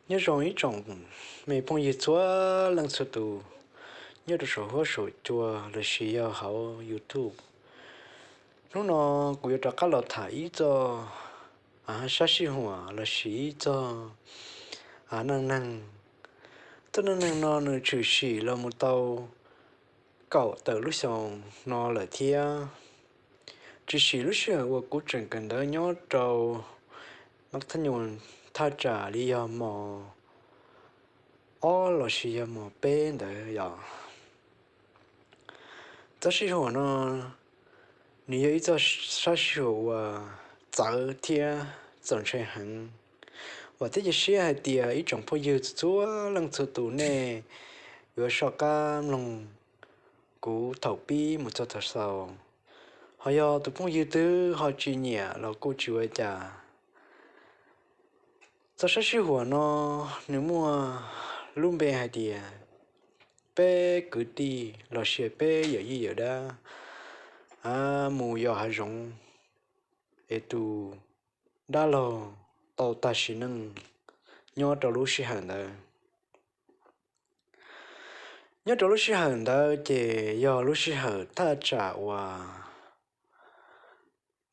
Nyob zoo ib tsoom me phooj ywg txhua leej txhua tus nyob rau saum huab saum cua lossis yog hauv YouTube. Hnub no kuv yuav rov qab los tham ib txoj sab sij huam lossis ib txoj neej neeg. Txoj neej neeg no nws tshwm sim los mus tau kaum tawm lub xyoo no lawm thiab. Tshwm sim lub sij hawm uas kuv tseem kawm ntawv nyob rau Mab Thab Nyuas thaj tsam li yog mos ob lossis yog mos peb ntawd yom. Txoj sij huam no nws yog ib txoj sab sij huam uas txawv thiab txaus ntshai heev. Vam thiab cia siab hais tias ib tsoom phooj ywg txhua leej txhua tus nej yuav soj qab mloog kuv thaum pib mus txog thaum xaus. Ho yog tus phooj ywg twg ho tsis nyiam los kuj tsis ua cas. Txoj sab sij huam no nws muaj lub npe hais tias peb kwv tij los sis peb yawm yij yawm dab mus yos hav zoov es tus dab laug tau tag sim neej nyob rau lub sij hawm ntawd. Nyob rau lub sij hawm ntawd ces yog lub sij hawm thaj tsam uas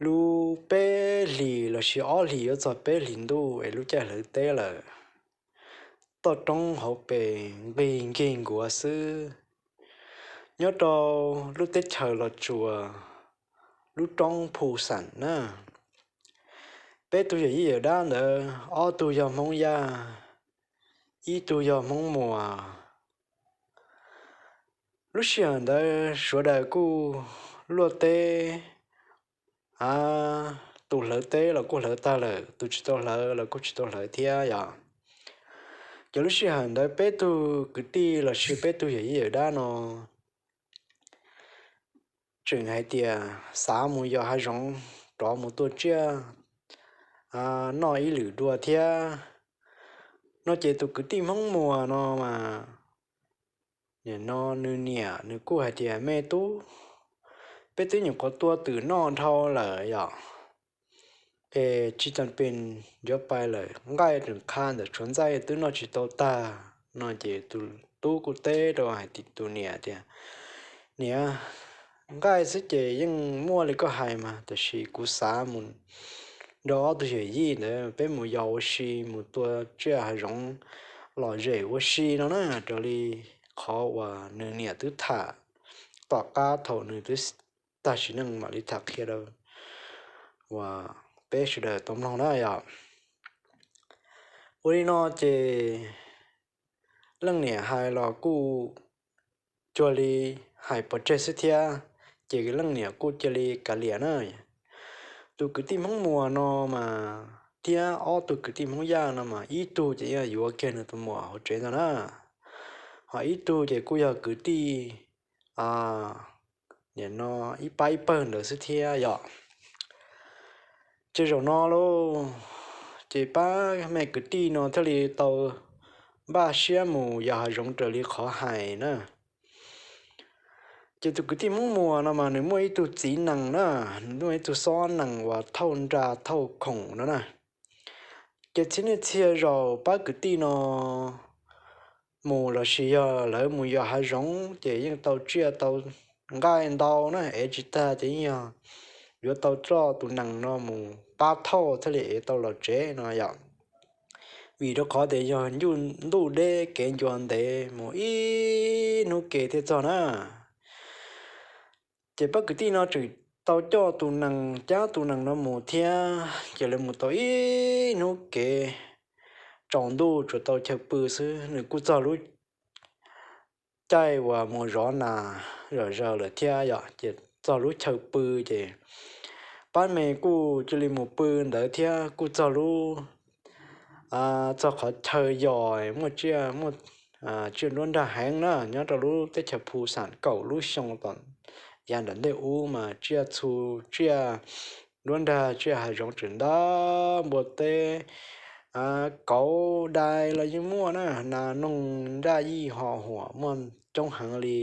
lub peb hlis lossis ob hlis yuav txog peb hlis ntuj es lub caij hlawv teb lawm. Toj roob hauv pes nqig nkig nkuav xwb. Nyob rau lub teb chaws Los Tsuas, lub roob Phu Xam na, peb tug yawm yij yawm dab ntawd ob tug yog Hmoob Yaj, ib tug yog Hmoob Muas. Lub sij hawm ntawd sawv daws kuj luaj teb, tus hlawv teb los kuj hlawv tag lawm, tus tsis tau hlawv los kuj tsis tau hlawv thiab yom. Ces lub sij hawm ntawd peb tug kwv tij los sis peb tug yawm yij yawm dab no tseem hais tias xav mus yos hav zoov rov mus tua tsiaj noj ib lwm dua thiab no. Ces tus kwv tij Hmoob Muas no mas, nim no nws niam nws kuj hais tias, me tub, peb twb nyuam qhuav tua twm noj dhau lawm yom, es tsis tas pes yuav pais lawm, nqaij rau qha ntawm tshuav ntxaij twb noj tsis tau tag no. Ces tus tub kuj teb rau hais tus niam tias, niam, nqaij xwb ces yeej muaj li koj hais mas, tab sis kuv xav mus nrog ob tug yawm yij ntawd peb mus yos ua si, mus tua tsiaj hav zoov lom zem ua si no na. Raws li qhov uas nws niam twb tham tom qab thaum nws twb tag sim neej mam li tham qhia rau uas peb sawv daws tau mloog na yom. Ua li no ces leej niam hais los kuj cuag li hais pov tseg xwb thiab, ces leej niam kuj cia li kav liam na. Tus kwv tij Hmoob Muas no mas thiab ob tug kwv tij Hmoob Yaj no mas ib tug ces yuav kiag nws tus muam hauv tsev ntag na, ho ib tug ces kuj yog kwv tij nim no ib pab ib pawg ntawd xwb thiab yom. Ces zaum no lauj, ces pab me kwv tij no thiaj li tau npaj siab mus yos hav zoov raws li qhov hais na. Ces tus kwv tij Hmoob Muas no mas nws muaj ib tug txiv nees na, nws muaj ib tug xob nees uas thauj nra thauj khoom no na. Ces txhia niaj txhia zaus pab kwv tij no mus los sis yog lawv mus yos hav zoov ces yeej tau tsiaj tau nqaij ntau na, ev tsis tag ces yeej yog yuav tau coj tus nees no mus pab thauj thiaj li ev tau los tsev no yom. Vim rau qhov tias yog ntuj deb kev ncua ntev mus ib hnub ke thiaj txog na. Ces pab kwv tij no tseem tau coj tus nees, cab tus nees no mus thiab, ces lawv mus tau ib hnub kev, tsaus ntuj tsuas tau chaw pw xwb, nws kuj txog lub caij uas mus zov nas zom zaws lawm thiab yom. Ces txog lub chaw pw ces pab me kuj cia li mus pw ntawd thiab, kuj txog lub, txog qhov chaw yos muaj tsiaj, muaj tsiaj nruab nrag heev na, nyob rau lub teb chaws Phu Xam kaum lub xyoo tom yav nram ntej ub mas tsiaj txhu, tsiaj nruab nrag, tsiaj hav zoov tseem ntau, npua teb, kauv dais los yeej muaj na, nas noog nraj yij ho huam muaj coob heev li.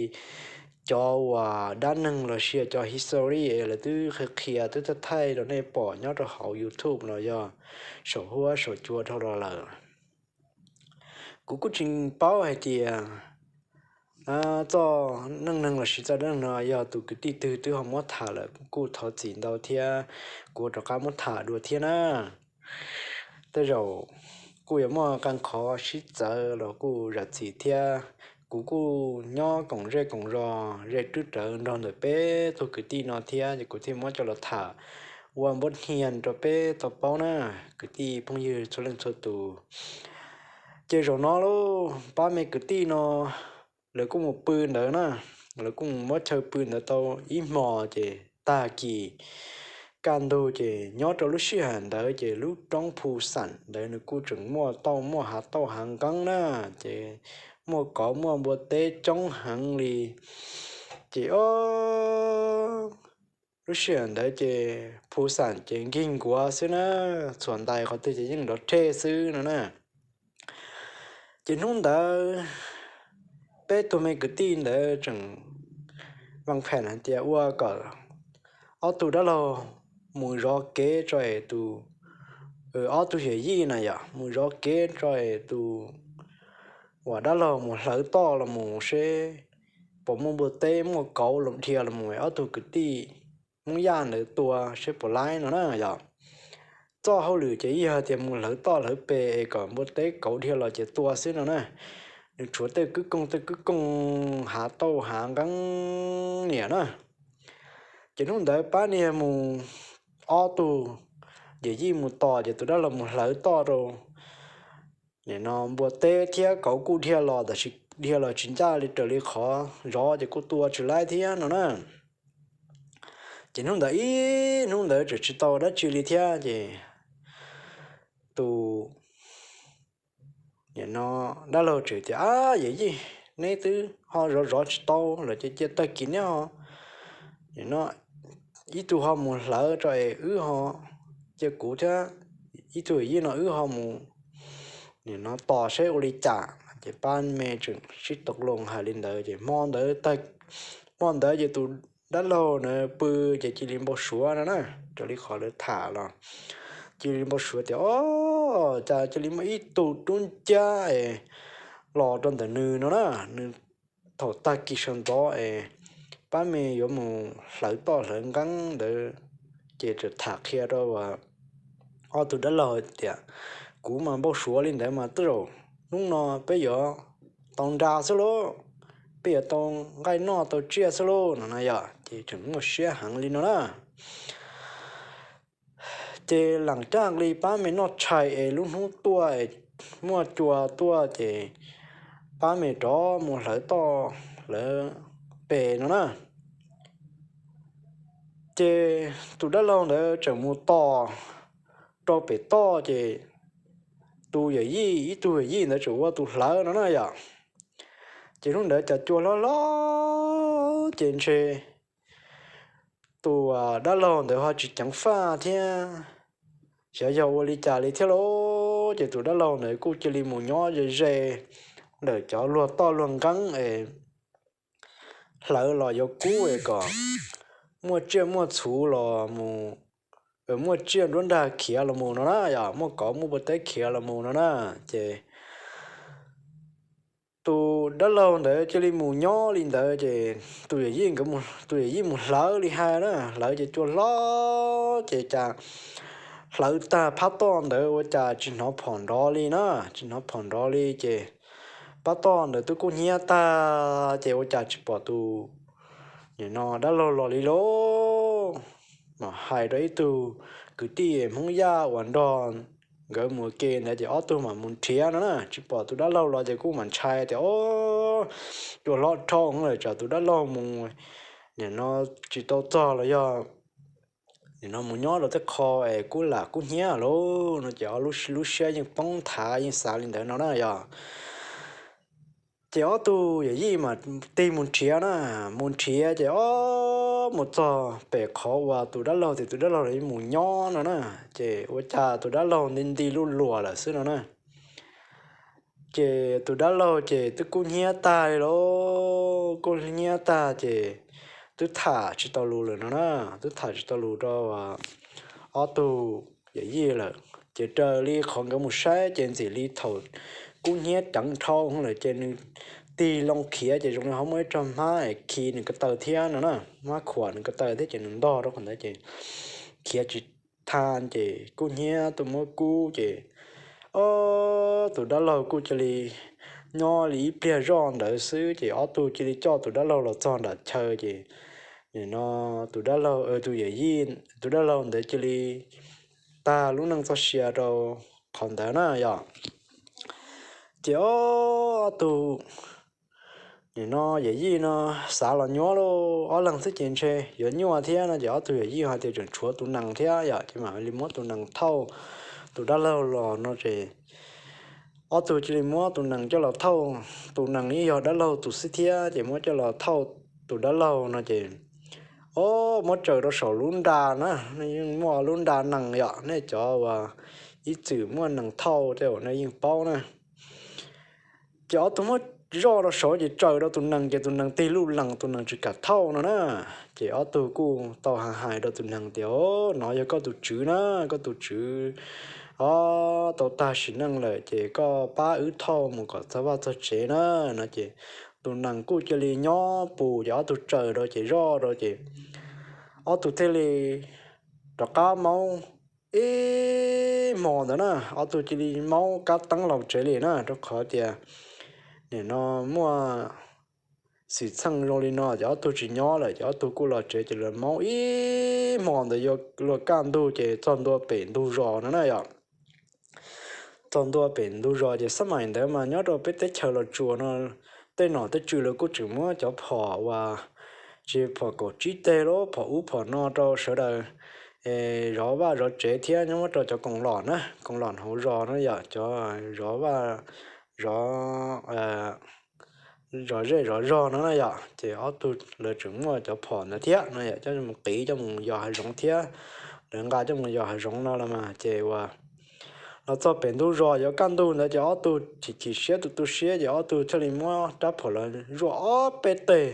Cov uas dab neeg los sis cov history lawv twb qhia qhia twb thaij thaij rau nej pom nyob rau hauv YouTube los yog saum huab saum cua dhau los lawm. Kuv kuj tsis paub hais tias txoj neej neeg los sis txoj dab neeg no yog tus kwv tij twg twb ho muab tham lawm, kuj thov txim ntau thiab kuv rov qab muab tham dua thiab na. Tej zaum kuj yuav muaj qee qhov sib txawv los kuj zam txim thiab. Kuv kuj nyob koom zej koom zos ze twb rawv nrog ntawm peb tug kwv tij no thiab ces kuv thiaj muab coj los tham ua npab hnia rau peb tau paub na, kwv tij phooj ywg txhua leej txhua tus. Ces zaum no lauj, pab me kwv tij no lawv kuj mus pw ntawd na, lawv kuj mus muab chaw pw ntawd tau ib hmos ces tag kis kaj ntug ces nyob rau lub sij hawm ntawd ces lub roob Phu Xam ntawd nws kuj tseem muaj tauj muaj hav tauj hav nqeeb na, ces muaj kauv muaj npua teb coob heev li. Ces o, lub sij hawm ntawd ces Phu Xam ces nkig nkuav xwb na, txhuam ntais qhov twg ces yeej nrov rhej xwb no na. Ces hnub ntawd peb tug me kwv tij ntawd tseem vaj phem hais tias ua kom ob tug dab laug mus zov kev tso es tus, ob tug yawm yij na yom, mus zov kev tso es tus uas dab laug mus hlawv toj los mus seb puas muaj npua teb muaj kauv los dhia los mus es ob tug kwv tij Hmoob Yaj ntawd tua seb puas laib no na yom. Txoj hauj lwm ces yog tias mus hlawv toj hlawv pes es kom npua teb kauv dhia los ces tua xwb no na. Nws tshuav tej kwj kooj tej kwj kooj hav tauj hav nqeeb niam na. Ces hnub ntawd pab niag mus ob tug yawm yij mus tos ces tus dab laug mus hlawv toj rau. Nim no npua teb thiab kauv kuj dhia los tab sis dhia los tsis ncaj li raws li qhov zov ces kuj tua tsis laib thiab no na. Ces hnub ntawd ib hnub ntawd tseem tsis tau dab tsi li thiab ces tus, nim no dab laug tseem tias, Ab yawm yij, neb twb ho zov zov tsis tau lawm ces cia tag kis neb ho, nim no ib tug ho mus hlawv tso es wb ho, cia kuv thiab ib tug yawm yij no wb ho mus, nim no tos seb ua li cas. Ces pab me tseem sib tau loo hais li ntawd ces hmo ntawd, hmo ntawd ces tus dab laug na pw ces cia li npau suav no na, raws li qhov lawv tham los cia li npau suav tias, O, cas cia li muaj ib tug dub ncab es los rau ntawm nws no na. Nws thaum tag kis sawv ntxov es pab me yuav mus hlawv toj hlawv nqeeb ntawd ces txawm tham qhia rau ob tug dab laug tias, Kuv mas npau suav li ntawd mas tej zaum hnub no peb yuav tau nra xwb lauj, peb yuav tau nqaij noj tau tsiaj xwb lauj no na yom. Ces tseem muaj siab heev li no na. Ces lam caj li pab me noj tshais es lub hnub tuaj es muaj cua tuaj ces pab me rov mus hlawv toj hlawv pes no na. Ces tus dab laug ntawd tseem mus tos rau pem toj ces tus yawm yij, ib tug yawm yij ntawd tseem ua tus hlawv no na yom. Ces hnub ntawd cas cua hlob hlob ces ntshe tus dab laug ntawd ho tsis ceev faj thiab, xyov yog ua li cas li thiab lauj. Ces tus dab laug ntawd kuj cia li mus nyob ze ze ntawm cov luag toj luag nqeeb es hlawv los yuav kub es kom muaj tsiaj muaj txhu los mus, muaj tsiaj nruab nrag khiav los mus no na yom, muaj kauv muaj npua teb khiav los mus no na. Ces tus dab laug ntawd cia li mus nyob li ntawd ces tus yawm yij nkawd, tus yawm yij mus hlawv li hais na, hlawv ces cua hlob ces cas hlawv tag phab toj ntawd ua cas tsis hnov phom nrov li na, tsis hnov phom nrov li ces pab toj ntawd twb kub hnyiab tag ces ua cas tsis pom tus, nim no dab laug los li lauj. Mas hais rau ib tug kwv tij Hmoob Yaj uas nrog nkawd mus ua ke ntawd ces ob tug mam mus nrhiav no na, tsis pom tus dab laug los ces kuj mam ntshai tias, O, cua hlob dhau lawm tsam tus dab laug mus, nim no tsis tau txog los yog nim no mus nyob rau tej qho es kub lam kub hnyiab lauj no ces ob lub siab yeej poob nthav yeej xav li ntawd no na yom. Ces ob tug yawm yij mas tig mus nrhiav na, mus nrhiav ces ob mus txog pem qhov uas tus dab laug tias tus dab laug los mus nyob no na, ces ua cas tus dab laug nti nti luj luas lawm xwb no na. Ces tus dab laug ces twb kub hnyiab tag li lauj, kub hnyiab tag ces twb tham tsis tau lus lawm no na, twb tham tsis tau lus rau ob tug yawm yij lawm. Ces raws li qhov nkawd mus saib ces ntxim li thaum kub hnyiab ceev dhau lawm ces nws tig loo khiav ces zoo li ho muaj ib rag hmab es khi nws ko taw thiab no na, hmab khuam nws ko taw thiab ces nws ntog rau qhov ntawd ces khiav tsis tha ces kub hnyiab tuaj muab kub ces ob tug dab laug kuj cia li nyob li ib pliag zoj ntawd xwb ces ob tug cia li coj tus dab laug los txog nram chaw ces nim no tus dab laug, tus yawm yij, tus dab laug ntawd cia li tag lub neej txoj sia rau qhov ntawd na yom. Ces ob tug nim no yawm yij no xav los nyuaj lauj, ob leeg xwb ces ntshe yuav nyuaj thiab no ces ob tug yawm yij hais tias tseem tshuav tus nees thiab yom, ces mam li muab tus nees thauj tus dab laug los no ces ob tug cia li muab tus nees coj los thauj. Tus nees yeej yog dab laug tus xwb thiab ces muab coj los thauj tus dab laug no ces o, muab tsaws rau saum lub nra na, nej yeej muaj lub nra nees yom, nej cov uas ib txwm muaj nees thauj tej uas nej yeej paub na. Ces ob tug muab zoj rau saud ces tsaws rau tus nees ces tus nees tig luj lees, tus nees tsis kam thauj no na. Ces ob tug kuj tau hais hais rau tus nees tias, o, no yog koj tus tswv na, koj tus tswv o, tau tag sim neej lawm ces koj pab wb thauj mus kom txog vaj txog tsev na no ces tus nees kuj cia li nyob pus ces ob tug tsaws rau ces zoj rau ces ob tug thiaj li rov qab maub ib hmo ntawd na, ob tug cia li maub kab teeb los tsev li na, rau qhov tias nim no muaj xwm txheej zoo li no ces ob tug tsis nyob lawm ces ob tug kuj los tsev ces lawv maub ib hmo ntawd yuav luag kaj ntug ces txog ntua pem ntug zos no na yom. Txog ntua pem ntug zos ces xab maim ntawd mas nyob rau peb teb chaws Los Tsuas no tej nom tej tswv lawv kuj tseem muab cov phom uas tsis phom kaum tsib teg los phom ub phom no rau sawv daws zov vaj zov tsev thiab nyob muab rau cov koom los na, koom los hauv zos no yom, cov zov vaj zov zov zej zov zog no na yom, ces ob tug lawv tseem muaj cov phom ntawd thiab no yom, coj mus qiv coj mus yos hav zoov thiab, lawv nqa coj mus yos hav zoov no los mas ces uas los txog pem ntug zos yuav kaj ntug ntawd ces ob tug chim chim siab tu tu siab ces ob tug thiaj li muab rab phom los zuaj ob peb teg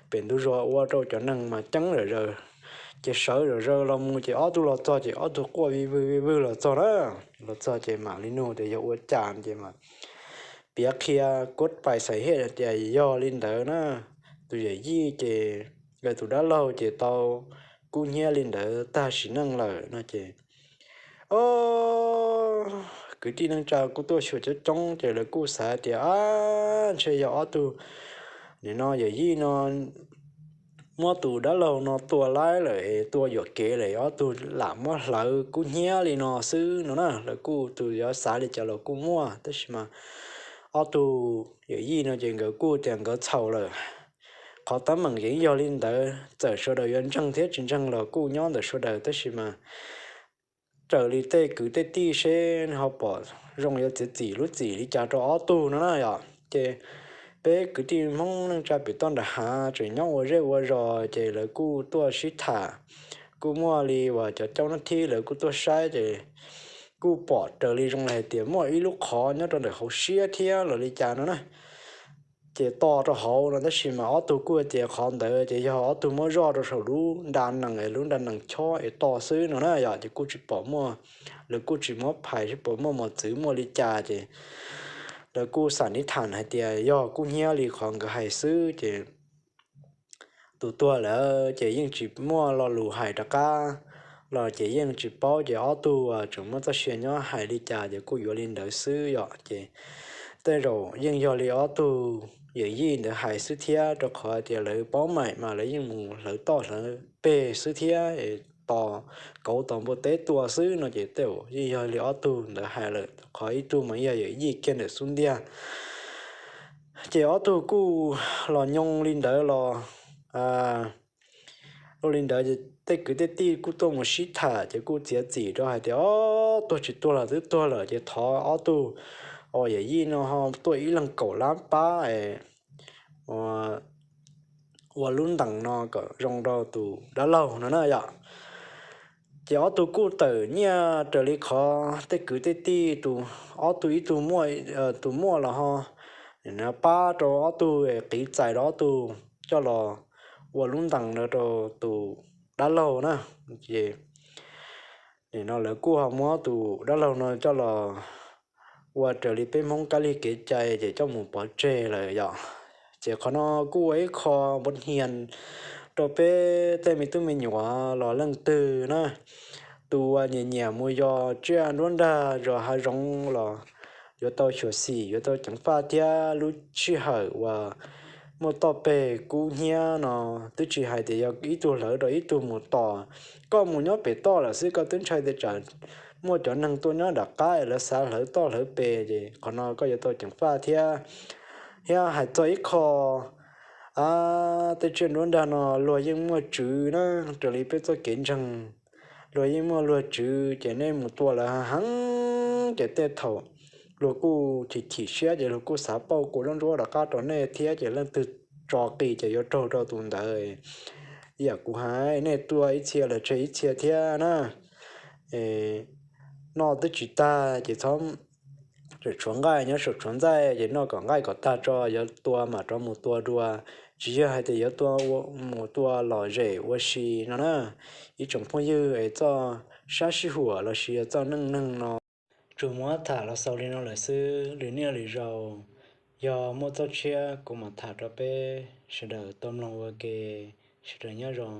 pem ntug zos ua rau cov neeg mas ceeb zom zaws. Ces sawv zom zaws los mus ces ob tug los txog ces ob tug quaj vij vwg vij vwg los txog na. Los txog ces mam li nug tias yog ua cas ces mas piav qhia kuab pais xais hiaj tias yog li ntawd na, tus yawm yij ces tus dab laug ces tau kub hnyiab li ntawd tag sim neej lawm no ces o, kwv tij neej tsa kuj tuaj xyuas coob coob ces lawv kuj xav tias a, ntshe yog ob tug nim no yawm yij no muab tus dab laug no tua laib lawm es tua yuam kev lawm ob tug lam muab hlawv kub hnyiab li no xwb no na. Lawv kuj tus yuav xav li cas los kuj muaj, tab sis mas ob tug yawm yij no ces nkawd kuj tias nkawd txhaum lawm. Qhov teeb meem yeej yog li ntawd, txawm sawv daws yuav ntseeg thiab tsis ntseeg los kuj nyob ntawm sawv daws, tab sis mas raws li tej kwv tej tij seb ho pom zoo yuav txiav txim lub txim li cas rau ob tug no na yom. Ces peb kwv tij Hmoob neej tsa pem toj nram hav tseem nyob ua zej ua zos ces lawv kuj tuaj sib tham, kuj muaj li uas cov caub nab thib lawv kuj tuaj saib ces kuj pom raws li zoo li hais tias muaj ib lub qhov nyob rau ntawm hauv siab thiab los li cas no na. Ces to rau hauv no tab sis mas ob tug kuj tias qhov ntawd ces yog ob tug muab zoj rau saum lub nra nees es lub nra nees chob es to xwb no na yom, ces kuj tsis pom muaj, lawv kuj tsis muab phais seb puas muaj mos txwv muaj li cas ces lawv kuj xam niv tham hais tias yog kub hnyiab li qhov nkawd hais xwb ces tus tuag lawm ces yeej tsis muaj lo lus hais rov qab los ces yeej tsis paub ces ob tug tseem muaj txoj sia nyob hais li cas ces kuj yuav li ntawd xwb yom. Ces tej zaum yeej yog li ob tug yawm yij ntawd hais xwb thiab, rau qhov tias lawv paub maim mas lawv yeej mus hlawv toj hlawv peg xwb thiab, tos kauv tos npua teb tua xwb no ces tej zaum yeej yog li ob tug ntawd hais lawm, qhov ib tug mas yog yawm yij kiag ntawm xub ntiag. Ces ob tug kuj los nyob li ntawd los, ua li ntawd tej kwv tej tij kuj tuaj mus sib tham ces kuj txiav txim rau hais tias o, tuag tsis tuag los twb tuag lawm ces thov ob tug uas yawm yij no ho tuaj ib leeg kaum lab pab es ua lub ntees no kom zoo rau tus dab laug no na yom. Ces ob tug kuj tawm nyiaj raws li qhov tej kwv tej tij tus, ob tug ib tug muaj, tus muaj los ho pab rau ob tug, qiv txais rau ob tug coj los ua lub ntees no rau tus dab laug na. Ces Nim no lawv kuj ho muab tus dab laug no coj los ua raws li peb Hmoob kab lig kev cai ces coj mus pov tseg lawm yom. Ces qhov no kuj ua ib qho npov hias rau peb tej me tub me nyuam los leej twg na, tus uas nyiam nyiam mus yos tsiaj nruab nrag zos hav zoov los yuav tau xyuam xim, yuav tau ceev faj thiab. Lub sij hawm uas muaj toj peg kub hnyiab no twb tsis hais tias yog ib tug hlawv rau ib tug mus tos, koj mus nyob pem toj lawm xwb koj twb ntshai tias tsam muaj cov neeg tuaj nyob nram qab lawv xav hlawv toj hlawv peg, ces qhov no koj yuav tau ceev faj thiab. Thiab hais txog ib qho, a, tej tsiaj nruab nrag no luag yeej muaj tswv na, raws li peb txoj kev ntseeg luag yeej muaj luag tswv, ces nej mus tua lawv heev ces tej thaum luag kuj chim chim siab ces luag kuj xav pauj kua zaub ntsuab rov qab rau nej thiab, ces leej twg tso qis ces yuav raug rau tus ntawd. Yam kuv hais, nej tua ib txhia los tseg ib txhia thiab na. Noj twb tsis tag ces txhob tshuav nqaij nyob saum tshuav ntxaij, ces noj kom nqaij kom tag tso, yuav tua mam rov mus tua dua. Tsis yog hais tias yuav tua mus tua lom zem ua si no na. Ib tsoom phooj ywg es txoj sab sib huam los sis txoj neej neeg no tsuas muab tham los xaus li no lawm xwb. Lwm niaj lwm zaus yog muaj txoj tshiab kuv mam tham rau peb sawv daws tau mloog ua ke. Sawv daws nyob zoo.